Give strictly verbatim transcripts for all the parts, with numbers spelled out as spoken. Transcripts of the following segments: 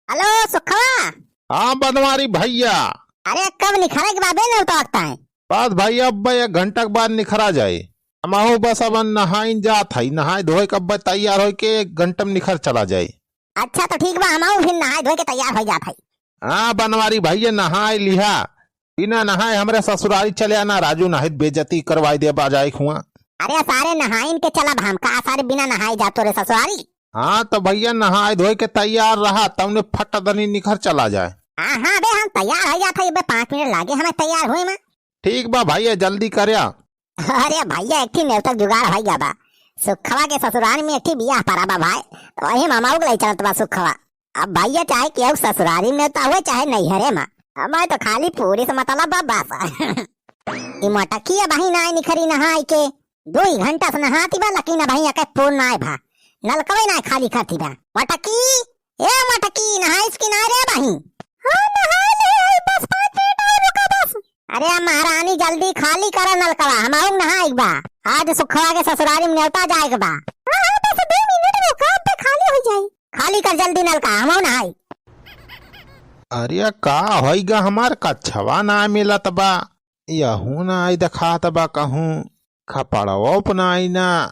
हेलो सुखवा। हाँ बनवारी भैया। अरे कब निखरे के बा बे नेवता वक्ता है? बस भैया अब एक घंटा के बाद निखरा जाए। हमहू बस अब नहाइन जात हई, नहाए धोए के अब तैयार होए के एक घंटा में निखर चला जाए। अच्छा तो ठीक बा, हमहू फिर नहाए धोए के तैयार हो जात हई। हाँ बनवारी भैया नहाए लिहा, बिना नहाए हमरे ससुरारी चले आना राजू, नाहीं त बेइज्जती करवाई देबा जाए खुआ। अरे सारे नहाइन के चलब हम का सारे बिना नहाए जा तोरे ससुरारी? हाँ तो भैया नहाए धोए के तैयार रहा, तौने फट दनी निखर चला जाए। हाँ हाँ बे हम तैयार हो जात हई बे, पाँच मिनट लागे हमें तैयार होए में। ठीक बा भैया जल्दी कर्या। अरे भैया एक ठे नेवता जुगाड़ हो गया बा, सुखवा के ससुराल में एक ठे बियाह परा बा भाई, तो वही मामा के ले चलत बा सुखवा। अब भैया चाहे केहू ससुरारी में तो हुए चाहे नैहरे में, हमारे तो खाली पूरी से मतलब बा बस। ई मोटकी अबहीं नाय निखरी नहाई के, दो ही घंटा से नहाती बा लेकिन अबहीं एके पूर नाय भा, नलकवे नाय खाली करती बा। मोटकी, ए मोटकी नहाइस कि ना रे बहिन? हाँ नहा ले हई, बस पाँच मिनट और रुका बस। अरे महारानी जल्दी खाली करा नलकवा, हमहू नहाई बा। आज सुखवा के ससुरारी में नेवता जाए के बा। हाँ हाँ बस दो मिनट रुका, अब तो खाली हो जाई। खाली कर जल्दी नलका, हमहू नहाई। अरे का होइगा, हमार कच्छवा ना मिलत बा, यहू ना आई देखात बा कहूँ, खपड़वो प ना आई ना।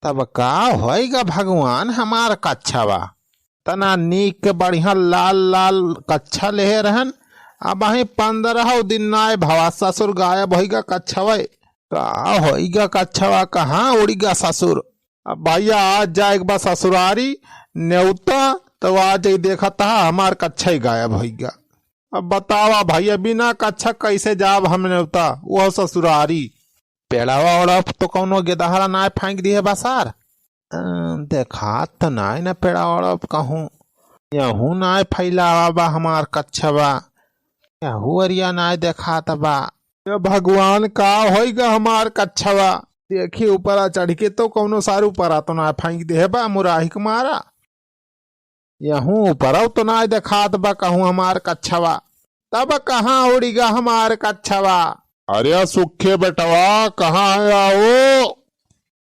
तब का होइगा भगवान, हमार कच्छवा तना नीक के बढ़िया लाल लाल कच्छा लेहे रहन, अबहीं पन्द्रह दिन नाय भवा ससुर गायब होइगा कच्छवे। का होइगा कच्छवा, कहाँ उड़िगा ससुर? अब भैया आज जाए के बा ससुरारी नेवता, तो आज ही देखत हा हमार कच्छा ही गायब होइगा। अब बतावा भैया बिना कच्छा कैसे जाब हम नेवता, वो ससुरारी। पेड़ावा ओड़ा तो कौनो गेदहरा नाय फांक दिहे बा सार। अ, देखात तो नाय ना पेड़ावा ओड़ा कहूँ, यहू नाय फैलावा बा हमार कच्छवा, यहू अरिया नाय देखात बा। ए भगवान का होइगा हमार कच्छवा, देखी ऊपरा चढ़ के तो कौनो सार ऊपरा तो नाय फांक दिहे बा मुराही के मारा। यहू ऊपरौ तो नाय देखात बा कहूँ हमार कच्छवा। तब कहाँ उड़िगा हमार कच्छवा? अरे सुखे बेटवा, कहाँ है आओ?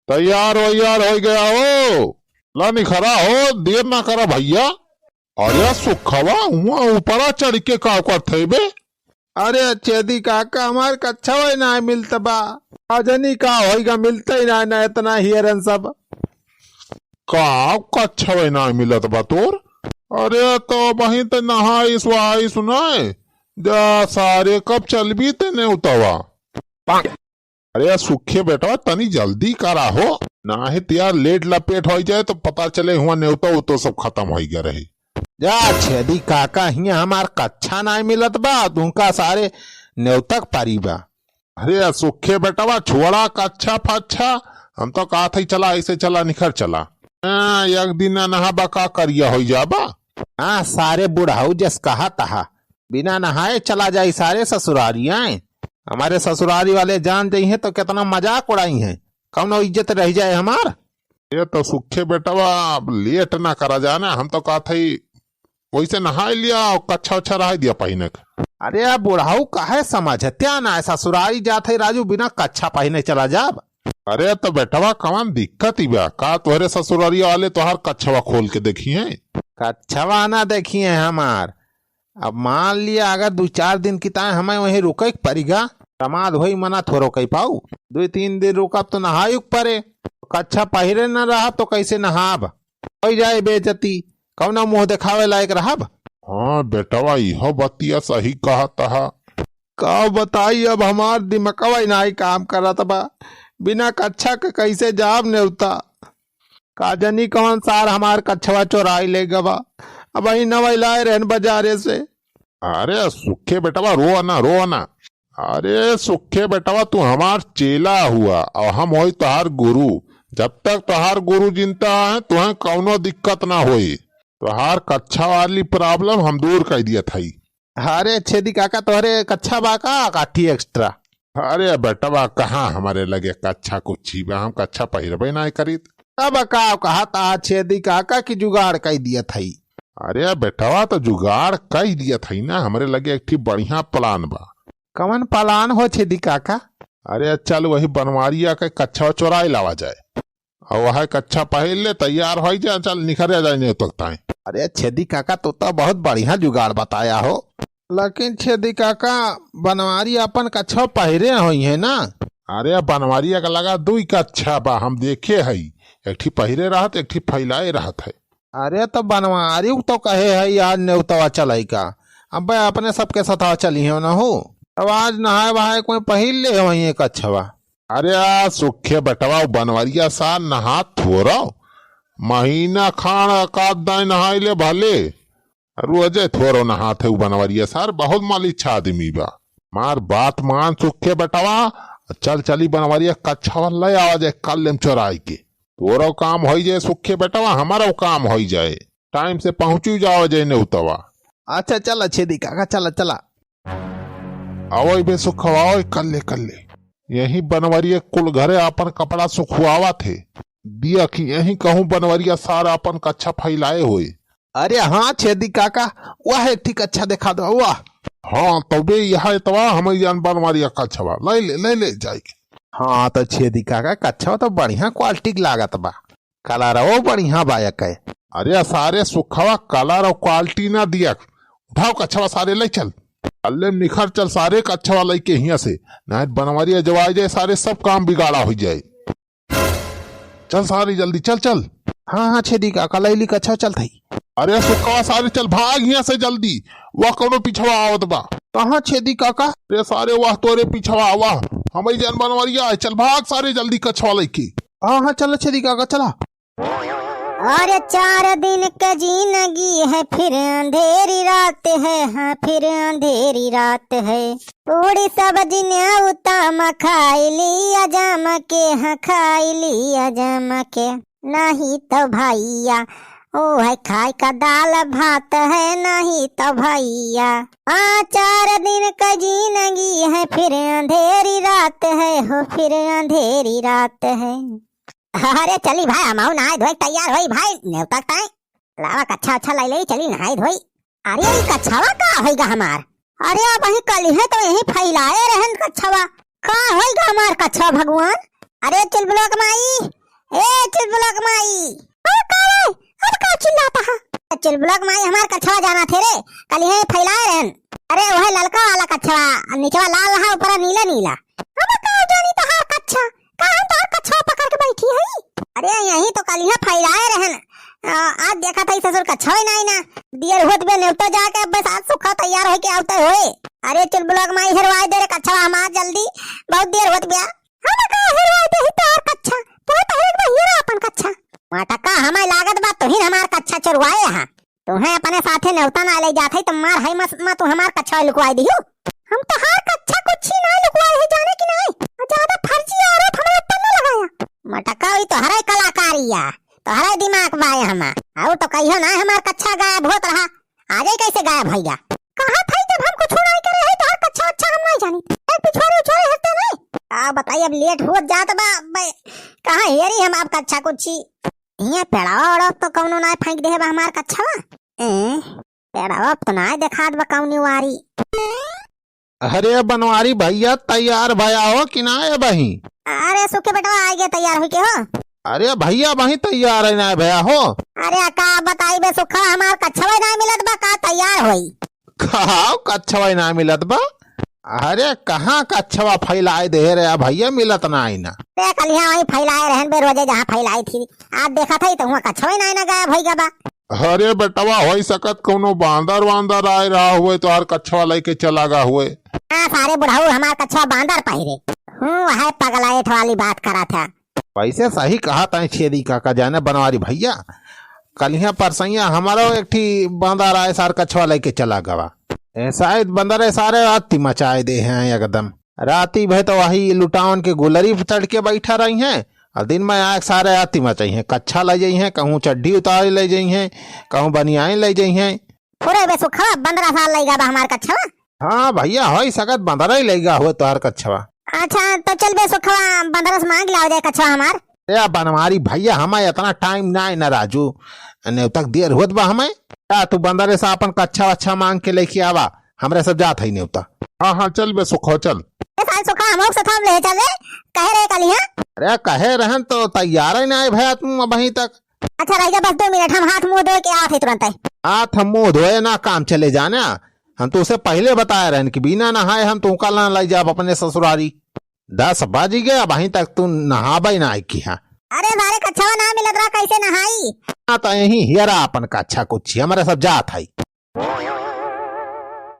तैयार वैयार होइ गया हो? ला निखरा हो, देर ना करा भैया। अरे सुखवा, हुआ ऊपरा चढ़ के का करत है बे? अरे छेदी काका, हमार कच्छवा ही नाय मिलत बा। अजनी का होइगा, मिलत ही नाय ना इतना हियरन सब। का कच्छवा ही नाय मिलत बा तोर? अरे तो वहीं ते नहाइस वहाइस नाय। जा सारे, कब चलबी ते नेवतवा? अरे सुखे बेटवा, तनी जल्दी करा हो, नाहीं त यार लेट लपेट होइ जाए तो पता चले हुआ नेवता उतो सब खतम होइ गया रही। जा छेदी काका, हियाँ हमार कच्छा नाय मिलत बा, तुमका सारे नेवतक पारी बा। अरे सुखे बेटवा, छोड़ा कच्छा फच्छा, हम तो कहत हई चला, ऐसे चला, निखर चला। हाँ, एक दिन ना नहाबा का करिया होइ जाबा। हाँ, सारे बुढ़ऊ जस कहत हा, बिना नहाए चला जाई सारे ससुरारी आए। हमारे ससुरारी वाले जान जइहें तो कितना मजाक उड़ाइहें, कौनो इज्जत रह जाए हमार। ये तो सुखे बेटवा, अब लेट ना करा जाना, हम तो कहत हई वैसे नहाए लिया और कच्छा उच्छा रह दिया पहिने के। अरे अब बुढ़ऊ काहे समझत्या ना, ससुरारी जात है राजू, बिना कच्छा पहिने चला जाब। अरे तो बेटवा कवन दिक्कत ही बा, का तोहरे ससुरारी वाले तोहार कच्छवा खोल के देखिहें? कच्छवा ना देखिहें हमार, अब मान लिया, अगर दू चार दिन की ताए हमें वहीं रुके के परिगा, समाद होई मना थोरो कई पाऊ। दू तीन दिन रुकब तो नहाई के परे, कच्छा पहिरे न रहा तो कैसे नहाब? होइ जाए बेइज्जती, कौना मुँह देखावे लायक रहब? हाँ बेटवा, इहो बतिया सही कहत हा। का बताई, अब हमार दिमकवा ही नाई काम करत बा, बिना कच्छा के कैसे जाब नेवता? का जनी कौन सार हमार कच्छवा चोराई ले गवा। अबहीं नवै लाए रहन बजारे से। अरे सुखे बेटवा, रो ना, रो ना। अरे सुखे बेटवा, तू हमार चेला हुआ और हम होई तोहार गुरु। जब तक तोहार गुरु जिंदा है, तुहें कौनो दिक्कत ना होई। तोहार कच्छा वाली problem हम दूर कर दियत हई। अरे छेदी काका, तोहरे कच्छा बा का काठी extra? अरे बेटवा, कहाँ हमरे लगे कच्छा कुच्छी बा, हम कच्छा पहिरबे नाय करीत। तब का कहत आ छेदी काका कि जुगाड़ कई दियत हई? अरे बेटवा, तो जुगाड़ कई दियत हई ना, हमरे लगे एक ठी बढ़िया plan बा। कवन plan हो छेदी काका? अरे चल, वही बनवारिया के कच्छा चोराई लावा जाए। अउ वह कच्छा पहिर ले, तैयार होइ जा, चल निखरे जाइ नेवतक ताईं। अरे छेदी काका, तू तो बहुत बढ़िया जुगाड़ बताया हो। लेकिन छेदी काका, बनवारी अपन कच्छा पहिरे होइहैं ना? अरे बनवारिया का लगा दुइ कच्छा बा, हम देखे हई, एक ठी पहिरे रहत, एक ठी फैलाए रहत है। अरे तो बनवारी तो कहे है आज नेवतवा चलाई का, अबे अपने सबके सथवा चलिहैं ना हो। अब आज नहाए बहाए कोई पहिर ले होइहैं कच्छवा। अरे आ सुखे बेटवा, उ बनवरिया सार नहात थोरो, महीना खान एकाध दाईं नहाई ले भले, रोजे थोरो नहात है उ बनवरिया सार, बहुत मलिच्छा आदमी बा। मार बात मान सुखे बेटवा, चल चली बनवरिया कच्छवा ले आवा जाए, कल लेम चोराई के। तोरो काम होई जाए सुखे बेटवा, हमारो काम होई जाए, टाइम से पहुँची जावा जाए नेवतवा। अच्छा चला छेदी काका, चला चला। आवै बे सुखवा, आवै, कल्ले, कल्ले। यही बनवरिया कुल घरे आपन कपड़ा सुखवावत है। दिया कि यही कहूँ बनवरिया सार आपन कच्छा फैलाए होए। अरे हाँ छेदी काका, वह एक ठी कच्छा देखा दो, वह। हाँ, तबे यह एतवा हमरी जान बनवरिया कच्छवा। ले ले, ले ले जाए के। हाँ, तो छेदी काका, कच्छवा तो बढ़िया क्वालिटी के लागत बा। कलरवो बढ़िया बा एके। अरे सारे सुखवा, कलर अउ क्वालिटी ना दिया। उठाओ कच्छवा सारे ले चल। अल्ले निखर चल सारे कच्छवा लइके हियां से। नाहीं बनवरिया जब आ जाए सारे सब काम बिगाड़ा होइ जाए। चल सारे जल्दी चल चल। हाँ, हाँ, छेदी काका, लैली कच्छवा चलत हई। अरे सुखवा सारे चल भाग हियां से जल्दी। वह कौनो पिछवा आवत बा। कहाँ छेदी काका? अरे सारे वह तोरे पिछवा, वह। हमरी जान बनवरिया है। चल भाग सारे जल्दी कच्छवा लइके। हाँ, हाँ, चला छेदी काका, चला। और चार दिन के जिंदगी है, फिर अंधेरी रात है, हाँ, फिर अंधेरी रात है। पूरी सब्जी न्योता में खाई लिया जम के, हाँ, खाई लिया जम के। नहीं तो भैया, ओ है खाए का दाल भात है, नहीं तो भैया। हाँ, चार दिन के जिंदगी है, फिर अंधेरी रात है, हो, फिर अंधेरी रात है। अरे चली भाई, हमहू नहाए धोए तैयार होई भाई, नेवता ताईं। लावा कच्छा अच्छा लाई ले, चली नहाए धोई। अरे ई कच्छवा का होइगा हमार? अरे अब वही कलिहे तो यही फैलाए रहन कच्छवा। का होइगा हमार कच्छवा भगवान? अरे चुलबुलवा के माई, ए चुलबुलवा के माई। ओ का रे? अब का चिल्लाता है? चुलबुलवा के माई हमार कच्छवा जाना थे रे, कलिहे फैलाए रहन। अरे वह ललका वाला कच्छवा, निचवा लाल रहा, ऊपरा नीला नीला। अब का जानी तोहार कच्छा, का हम तोहार कच्छवा पकड़ के बैठी हई? अरे यही तो कलिहा फैलाए रहन। आ, आज देखत हई ससुर कच्छवे नाई ना। देर होत बे नेवता जाके अब बस आज सुखा तैयार होके आवते होए। अरे चुलबुलवा के माई हेरवाए दे रे कच्छवा हमार जल्दी, बहुत देर होत बे। हम का हेरवाए दे ही तोहार कच्छा, तोहार तो एक बहिरा अपन कच्छा। मटका हमें लागत बा तुहिन हमार कच्छा चोरवाए यहाँ। तुहें अपने साथे नेवता ना ले जात हई, तो मार हई मस-, मा तू हमार कच्छा लुकवाई दिहू। हम तोहार कच्छा कुच्छी ना लुकवाए है, जाने कि नहीं? और ज्यादा फर्जी आरोप हमारे ऊपर ना लगाया। मटका, ई तोहरे कलाकारी या, तोहरे दिमाग बा हमा। आऊ तो कहियो ना हमार कच्छा गायब होत रहा, आजे कैसे गायब होइगा? कहा था जब हम कुछ नहीं करे है, तोहार कच्छा अच्छा हम नहीं जानी। ए, पिछवारी उछवारी हटते नहीं। का बताई, अब लेट होत जात बा, बे, कहाँ हेरी हम आप कच्छा कुच्छी? हियाँ पेड़वा ओड़वा तो कौनो नाय फेंक देहे बा हमार कच्छवा? ए, पेड़वा तो नाय देखात बा कौनी वारी। अरे बनवारी भैया, तैयार भया हो कि नाय बही? अरे सुखी बेटवा, आ गया तैयार होके हो। अरे भैया, बही तैयार है नाय भया हो। अरे का बताई बे सुखा, हमार कच्छवा नाय मिलत बा, का तैयार होई? का कच्छवा नाय मिलत बा? अरे कहाँ कच्छवा फैलाए दे रे भैया, मिलत नाय ना। ते कलिहा वहीं फैलाए रहन बे, रोजे जहाँ फैलाई थी। आज देखा था तो हुआ कच्छवा ही नाय ना, गायब होइगा बा। अरे बेटवा, होई सकत कौनो बांदर वांदर आए रहा हुए, तोहार कच्छवा लेके चला गा हुए। हाँ, सारे बुढ़ऊ हमार कच्छवा बांदर पहिरे। हूँ, वह पगलाइट वाली बात करा था। वैसे सही कहा ताई छेदी काका, जाने बनवारी भैया, कलिहा परसैया हमारो एक ठी बांदर आए सार कच्छवा लेके चला गवा। ए, शायद बंदर ए सारे आती मचाए दे हैं एकदम। राती भे तो वही लुटावन के गुलरी पे चढ़ के बैठा रही हैं, और दिन में आए सारे आती मचाई हैं, कच्छा ले जाई हैं, कहूँ चड्ढी उतार ले जाई हैं, कहूँ बनियान ले जाई हैं। पूरे बे सुखवा बंदरा सार लइगा बा हमार कच्छवा। हाँ भैया, होई सकत बंदरा ही लइगा हुए तोहार कच्छवा। अच्छा, तो चल बे सुखवा, बंदरा से मांग लाओ जाए कच्छवा हमार। ए बनवारी भैया, हमें इतना टाइम ना है ना राजू, नेवतक देर होत बा हमें। या तू बंदरे से अपन कच्छा वच्छा मांग के लेके आवा, हमरे सब जात है नेवता। हाँ, हाँ, चल बे सुखो, चल। ए सारे सोखा, हमहू से थम ले चल रे, कहे रहे कलिया। अरे कहे रहन तो तैयार ही ना आए भैया तुम अबहीं तक। अच्छा रह जा, बस दो मिनट, हम हाथ मुंह धो के आत है तुरंत। हाथ हम मुंह धोए ना काम चले जाना। हम तो उसे पहले बताए रहन कि बिना नहाए हम तुमका ना लाई जाब अपने ससुरारी। दस बज गए, अबहीं तक तू नहाबे ना आई की है। अरे सारे कच्छवा ना मिलत रहा, कैसे नहाई? हाँ तो यही हियरा अपन कच्छा कुच्छी, हमारे सब जात है।